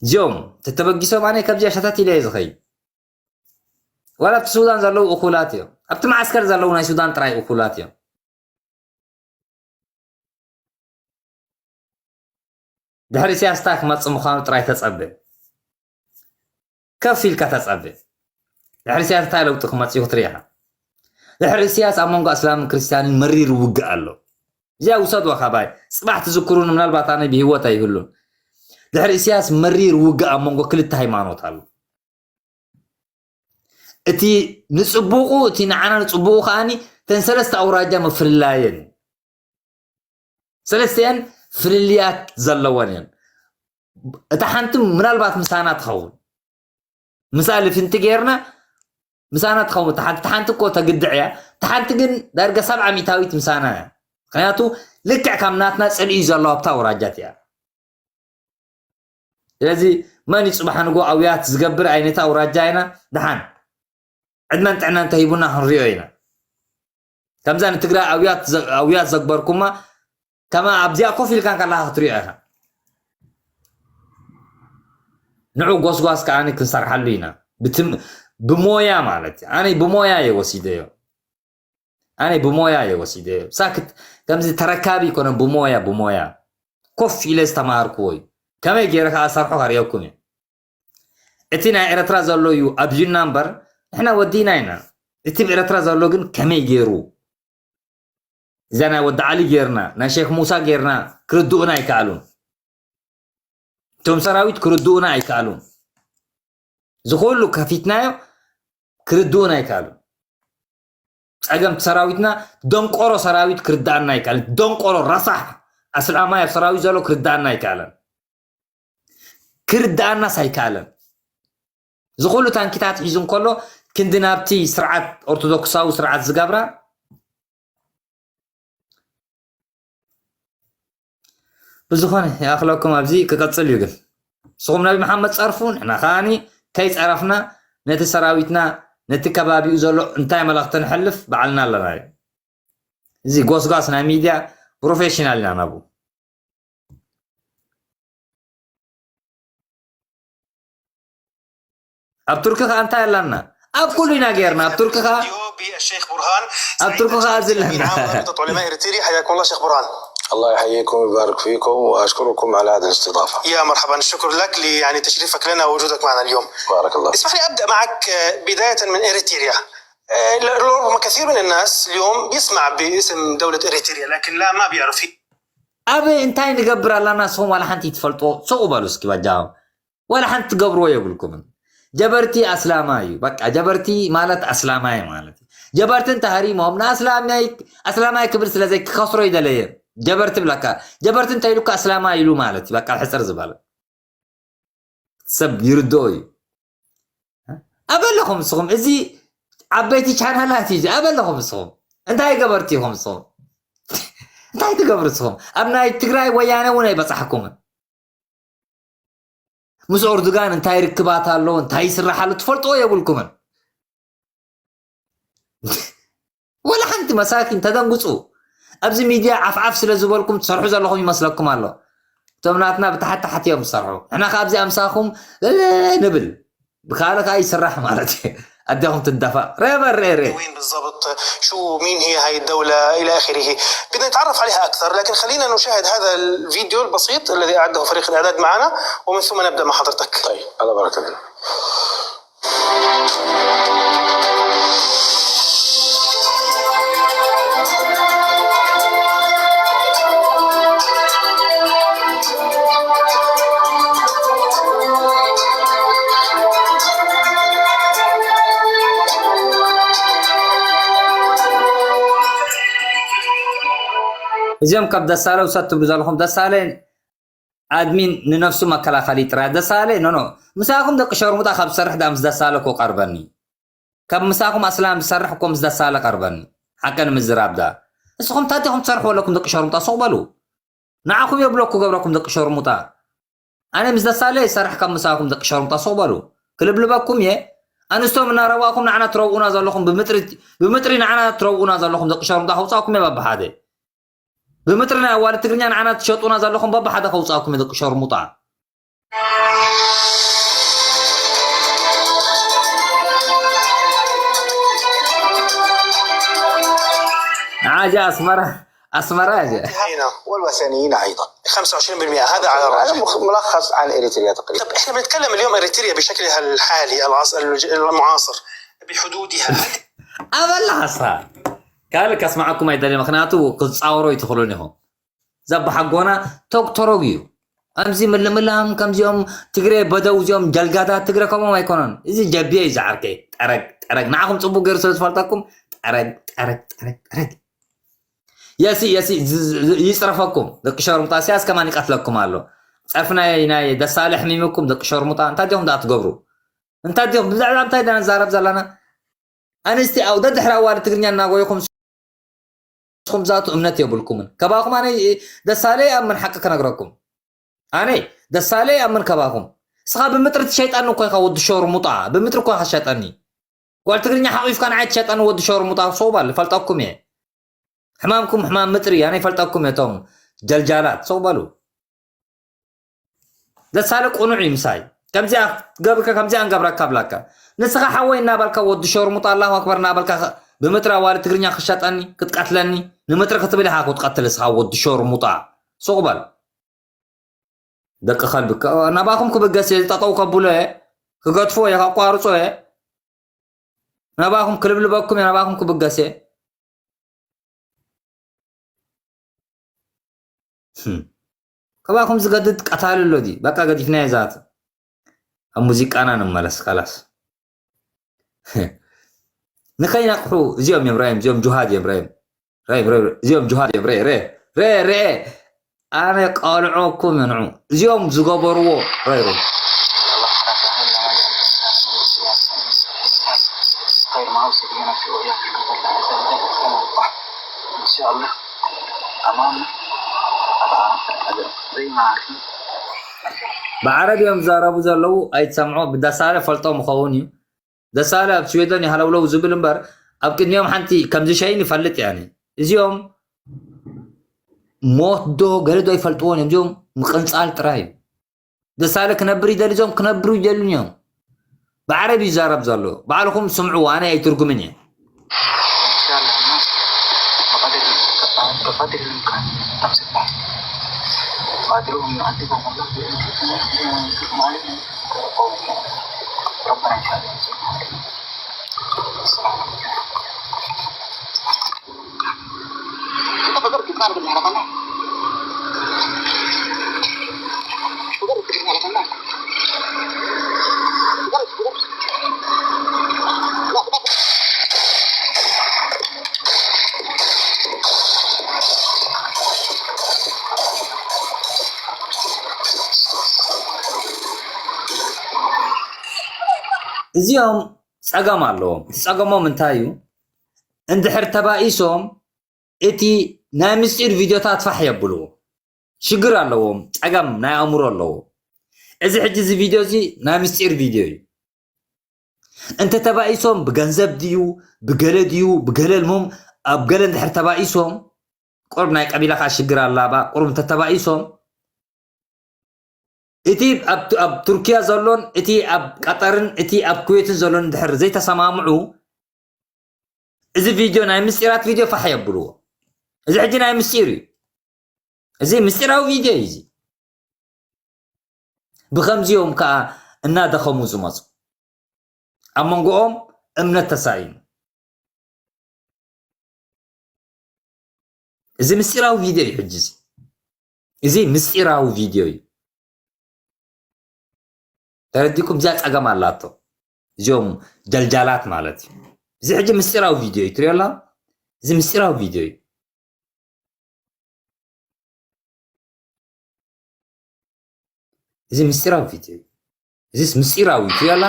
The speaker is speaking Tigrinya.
እዚኦም ተተበጊሶም ኣነ ካብዚኣ ሸተት ኢለ እየ ዝኸይድ። ዋላ ኣብቲ ሱዳን ዘለዉ እኹላት እዮም። ኣብቲ መዓስከር ዘለዉ ናይ ሱዳን ጥራይ እኹላት እዮም። ድሕሪ ኢሳያስ እንታይ ክመጽእ ምዃኑ ጥራይ ተጸበ። ከፍ ኢልካ ተጸበ። ድሕሪ ኢሳያስ እንታይ ለውጢ ክመጽእ እዩ ክትርኢ ኢኻ። ድሕሪ ኢሳያስ ኣብ መንጎ ኣስላምን ክርስትያንን መሪር ውግእ ኣሎ። እዚኣ ውሰድዋ ካባይ። ጽባሕ ትዝክሩኒ፣ ምናልባት ኣነ ብህይወት ኣይህሉን። ድሕሪ ኢሳያስ መሪር ውግእ ኣብ መንጎ ክልተ ሃይማኖት ኣሎ። እቲ ንጽቡቑ፣ እቲ ንዓና ንጽቡቑ ከኣኒ እተን ሰለስተ ኣውራጃ ምፍልላየን እዩ። ሰለስቲኣን ፍልልያት ዘለወን እየን። እታ ሓንቲ ምናልባት ምሳና ትኸውን። ምሳሌ ፍንቲ ጌርና ምሳና ትኸውን። እታ ሓንቲ፣ እታ ሓንቲ እኮ ተግድዕ እያ። እታ ሓንቲ ግን ዳርጋ ሰብዓ ሚእታዊት ምሳና እያ። ምኽንያቱ ልክዕ ካብ ናትና ጽልኢ እዩ ዘለዎ ኣብታ ኣውራጃ እቲኣ። ስለዚ መን እዩ ጽባሕ ንጎ ኣውያት ዝገብር ዓይነት ኣውራጃ ኢና? ደሓን ዕድመን ጥዕናን ተሂቡና ክንሪኦ ኢና። ከምዛ ንትግራይ ኣውያት ዘ-፣ ኣውያት ዘግበርኩማ ከማ ኣብዚኣ ኮፍ ኢልካ ከለኻ ክትሪኦ ኢኻ። ንዑ ጎስጓስ ከኣ ክንሰርሓሉ ኢና። ብትም-፣ ብሞያ ማለት እዩ። ኣነ ብሞያ እየ ወሲደዮ። ኣነ ብሞያ እየ ወሲደዮ። ሳክት ከምዚ ተረካቢ ይኮነ፣ ብሞያ፣ ብሞያ። ኮፍ ኢለ ዝተማሃርኩዎ እዩ። ከመይ ገይረ ከኣ ሰርሖ ከርእየኩም እየ። እቲ ናይ ኤረትራ ዘሎ እዩ ኣብዩና እምበር፣ ንሕና ወዲና ኢና። እቲ ብኤረትራ ዘሎ ግን ከመይ ገይሩ፣ እዛ ናይ ወዲ ዓሊ ጌርና፣ ናይ ሼክ ሙሳ ጌርና፣ ክርድኡና ኣይከኣሉን። እቶም ሰራዊት ክርድኡና ኣይከኣሉን። እዚ ኩሉ ከፊትናዮ ክርድኡና ኣይከኣሉን። ጸገም ሰራዊትና፣ ደንቆሮ ሰራዊት ክርድኣና ኣይከኣለን። ደንቆሮ ረሳሕ ኣስላማይ ኣብ ሰራዊት ዘሎ ክርድኣና ኣይከኣለን። ክርድኣናስ ኣይከኣለን። እዚ ኩሉ ታንኪታት ሒዙ እንከሎ፣ ክንዲ ናብቲ ስርዓት፣ ኦርቶዶክሳዊ ስርዓት ዝገብራ፣ ብዝኾነ ይኣኽለኩም፣ ኣብዚ ክቐጽል እዩ። ግን ንስኹም ነቢ መሓመድ ጸርፉ፣ ንሕና ከኣኒ ከይጸረፍና ነቲ ሰራዊትና፣ ነቲ ከባቢኡ ዘሎ እንታይ መልእኽቲ ንሕልፍ ባዕልና ኣለና እዩ። እዚ ጎስጓስ ናይ ሚድያ ፕሮፌሽናል ኢና ናብኡ። ኣብ ቱርኪ ከኣ እንታይ ኣላና? ኣብ ኩሉ ኢና ጌርና። ኣብ ቱርኪ ከኣ፣ الفيديو بالشيخ برهان ኣብ ቱርኪ ከኣ እዚ ኣለና። عام رابطة علماء إريتريا. حياكم الله شيخ برهان. الله يحييكم ويبارك فيكم، وأشكركم على هذه الاستضافة. يا مرحبا، الشكر لك ل-، يعني تشريفك لنا ووجودك معنا اليوم. بارك الله. اسمح لي أبدأ معك، آه، بداية من إريتريا. آه، ل-، ربما كثير من الناس اليوم بيسمع باسم دولة إريتريا، لكن لا، ما بيعرف هي أبي أنت نقبر لنا صوم ولا حنتي تفلطو، صعوبة لسكي وجاهم. ወላ ሓንቲ ትገብርዎ የብልኩምን። ጀበርቲ ኣስላማይ እዩ። በቃ ጀበርቲ ማለት ኣስላማይ ማለት እዩ። ጀበርቲ እንተሃሪሞም ንኣስላማይ፣ ኣስላማይ ክብል ስለ ዘይክኸስሮ ይደለየ። ጀበርቲ ብለካ። ጀበርቲ እንተ ኢሉካ ኣስላማይ ኢሉ ማለት እዩ። በቃ ሕጽር ዝበለ። ሰብ ይርድኦ እዩ። ኣበለኹም ንስኹም፣ እዚ ዓበይቲ ቻናላት እዩ እዚ። ኣበለኹም ንስኹም። እንታይ ገበርቲ ኢኹም ንስኹም? እንታይ ትገብሩ ንስኹም? ኣብ ናይ ትግራይ ወያነ እውን ኣይበጻሕኩምን። ምስ ኦርዱጋን እንታይ ርክባት ኣሎ፣ እንታይ ይስራሕ ኣሎ ትፈልጥዎ የብልኩምን። ወላ ሓንቲ መሳኪን ተደንግጹ። ኣብዚ ሚድያ ዓፍዓፍ ስለ ዝበልኩም ትሰርሑ ዘለኹም ይመስለኩም ኣሎ። እቶም ናትና ብታሕቲ ታሕቲ እዮም ዝሰርሑ። ንሕና ከኣ ኣብዚ ኣምሳኹም ንብል። ብካልእ ከኣ ይስራሕ ማለት እዩ። ኣዴኹም ትደፋእ። ርአ በል፣ ርአ፣ ርአ። وين بالضبط؟ شو، مين هي هاي الدولة؟ إلى آخره. بدنا نتعرف عليها أكثر، لكن خلينا نشاهد هذا الفيديو البسيط الذي أعده فريق الإعداد معنا، ومن ثم نبدأ مع حضرتك. طيب، على بركة الله. እዚኦም ካብ ደሳለ ውሰድ ትብሉ ዘለኹም፣ ደሳለ ኣድሚን ንነፍሱ መከላኸሊ ጥራይ። ደሳለ፣ ኖ፣ ኖ። ምሳኹም ደቂ ሸርሙጣ ካብ ዝሰርሕ ደኣ ምስ ደሳለ እኮ ቀርበኒ። ካብ ምሳኹም ኣስላም ዝሰርሕ እኮ ምስ ደሳለ ቀርበኒ። ሓቂ ንምዝራብ ደኣ። ንስኹም እንታይ ዲኹም ትሰርሕዎ ኣለኩም ደቂ ሸርሙጣ? ሱቕ በሉ። ንዓኹም የብለኩ ገብረኩም ደቂ ሸርሙጣ። ኣነ ምስ ደሳለ ይሰርሕ ካብ ምሳኹም ደቂ ሸርሙጣ፣ ሱቕ በሉ። ክልብልበኩም እየ። ኣንስቶም እናረዋእኩም ንዓና ትረውኡና ዘለኹም ብምጥሪ፣ ብምጥሪ ንዓና ትረውኡና ዘለኹም ደቂ ሸርሙጣ ከውጻእኩም እየ በብሓደ። ብምጥሪ ናይ ኣዋልድ ትግርኛ ንዓና ትሸጡና ዘለኹም በብሓደ ከውጻእኩም እየ ደቂ ሸርሙጣ። ንዓዚ ኣስመራ ኣስመራ እያ። والوثنيين أيضا خمسة وعشرين بالمئة، هذا على الراجح. ملخص عن إريتريا تقريبا. طب، إحنا بنتكلم اليوم إريتريا بشكلها الحالي، العص-، المعاصر، بحدودها. ኣበላ ሓሳ ካልእ ከስማዓኩም ኣይደልየ፣ ምክንያቱ ክፃወሮ ይትኽሉን ኢኹም። ዘባሓጎና ቶግ ተሮግ እዩ። ከምዚ ምልምላም ከምዚኦም ትግሬ በደው፣ እዚኦም ጀልጋታት ትግሬ ከምኦም ኣይኮነን። እዚ ጀብየ እዩ ዝዓርከይ። ጠረግ ጠረግ፣ ንዓኹም ፅቡቅ ገይሩ ስለ ዝፈልጠኩም፣ ጠረግ ጠረግ ጠረግ ጠረግ። የሲ የሲ፣ ዝ- ዝ- ይፅረፈኩም ደቂ ሸርሙጣ። ሲያስ ከማን ይቀትለኩም ኣሎ። ፀርፊ ናይ ናይ ደሳለ ሕሚምኩም ደቂ ሸርሙጣ። እንታይ ዲኹም ደኣ ትገብሩ? እንታይ ዲኹም? ብዛዕባ እንታይ ኢና ንዛረብ ዘለና? ኣንስቲ ኣው ደድሕሪ ኣዋልድ ትግርኛ እናጎይኹም ንስኹም ዛቱ እምነት የብልኩምን። ከባኹም ኣነ ደሳለ ይኣምን፣ ሓቂ ክነግረኩም፣ ኣነ ደሳለ ይኣምን ከባኹም። እስኻ ብምጥሪ ትሸይጣኒ እኮ ኢኻ ወዲ ሸርሙጣ፣ ብምጥሪ እኮ ኢኻ ትሸጠኒ። ጓል ትግርኛ ሓቂፍካ ንዓይ ትሸጠኒ ወዲ ሸርሙጣ። ሰው ባል ፈልጠኩም እየ። ሕማምኩም ሕማም ምጥሪ ኣነ ይፈልጠኩም እየ። እቶም ጀልጃላት ሰው በሉ። ደሳለ ቁኑዕ እዩ ምሳይ። ከምዚኣ ገብርከ ከምዚኣ እንገብረካ ብላካ። ንስኻ ሓወይ እናበልካ ወዲ ሸርሙጣ ኣላሁ ኣክበር እናበልካ ኸ-፣ ብምጥሪ ኣዋልድ ትግርኛ ክሸጠኒ ክትቀትለኒ ንምጥሪ ክትብል ኢኻ ክትቀትል እስኻ ወዲ ሸርሙጣ። ሱቕ በል። ደቂ ከልቢ ከ-፣ ናባኹም ክብገስ እየ፣ ጠጠው ከብሎ እየ፣ ክገድፎ እየ፣ ከቋርጾ እየ። ናባኹም ክልብልበኩም እየ፣ ናባኹም ክብገስ እየ። ህም። ካባኹም ዝገድድ ቀታሊ ኣሎ ድዩ? በቃ ገዲፍናዮ ዛት። ኣብ ሙዚቃና ንመለስ ካላስ። ንኸይነቕሑ እዚኦም እዮም ራዮም፣ እዚኦም ጁሃድ እዮም ራዮም። ራዮም፣ ራዮም፣ እዚኦም ጁሃድ እዮም ራዮ፣ ራዮ፣ ራዮ፣ ራዮ። ኣነ ቆልዖኩም ንዑ እዚኦም ዝገበርዎ ራዮ፣ ራዮ። ብዓረብ እዮም ዝዛረቡ ዘለዉ፣ ኣይትሰምዖ። ብደሳለ ፈልጦ ምኸውን እዩ። ደሳለ ኣብ ስዌደን ይሃለውለው ዝብል እምበር፣ ኣብ ቅድሚኦም ሓንቲ ከም ዝሸይን ይፈልጥ እየ ኣነ። እዚኦም ሞት ዶ ገለ ዶ ይፈልጥዎን እዮም። እዚኦም ምቅንጻል ጥራይ እዩ። ደሳለ ክነብር ይደሊ፣ እዚኦም ክነብሩ ይደልን እዮም። ብዓረብ እዩ ዝዛረብ ዘሎ። ባዕልኹም ስምዕዎ፣ ኣነ ኣይትርጉምን እየ። እዚኦም ጸገም ኣለዎም። እቲ ጸገሞም እንታይ እዩ? እንድሕር ተባኢሶም እቲ ናይ ምስጢር ቪድዮታት ፋሕ የብልዎ። ሽግር ኣለዎም፣ ጸገም ናይ ኣእምሮ ኣለዎ። እዚ ሕጂ እዚ ቪድዮ እዚ ናይ ምስጢር ቪድዮ እዩ። እንተ ተባኢሶም ብገንዘብ ድዩ ብገለ ድዩ ብገለ ልሞም ኣብ ገለ እንድሕር ተባኢሶም ቁሩብ ናይ ቀቢላ ከዓ ሽግር ኣላባ ቁሩብ እንተ ተባኢሶም እቲ ኣብ ቱ-፣ ኣብ ቱርኪያ ዘሎን እቲ ኣብ ቀጠርን እቲ ኣብ ኩዌትን ዘሎን እንድሕር ዘይተሰማምዑ እዚ ቪድዮ ናይ ምስጢራት ቪድዮ ፋሕ የብልዎ። እዚ ሕጂ ናይ ምስጢር እዩ። እዚ ምስጢራዊ ቪድዮ እዩ። እዚ ብኸምዚኦም ከዓ እናደኸሙ ዝመፁ ኣብ መንጎኦም እምነት ተሳኢኑ። እዚ ምስጢራዊ ቪድዮ እዩ። ሕጂ እዚ እዚ ምስጢራዊ ቪድዮ እዩ። ተረዲኩም? እዚኣ ጸገም ኣላቶ። እዚኦም ጀልጃላት ማለት እዩ። እዚ ሕጂ ምስጢራዊ ቪድዮ እዩ ትሪኦ ኣላ። እዚ ምስጢራዊ ቪድዮ እዩ። እዚ ምስጢራዊ ቪድዮ እዩ። እዚስ ምስጢራዊ እዩ ትሪኦ ኣላ።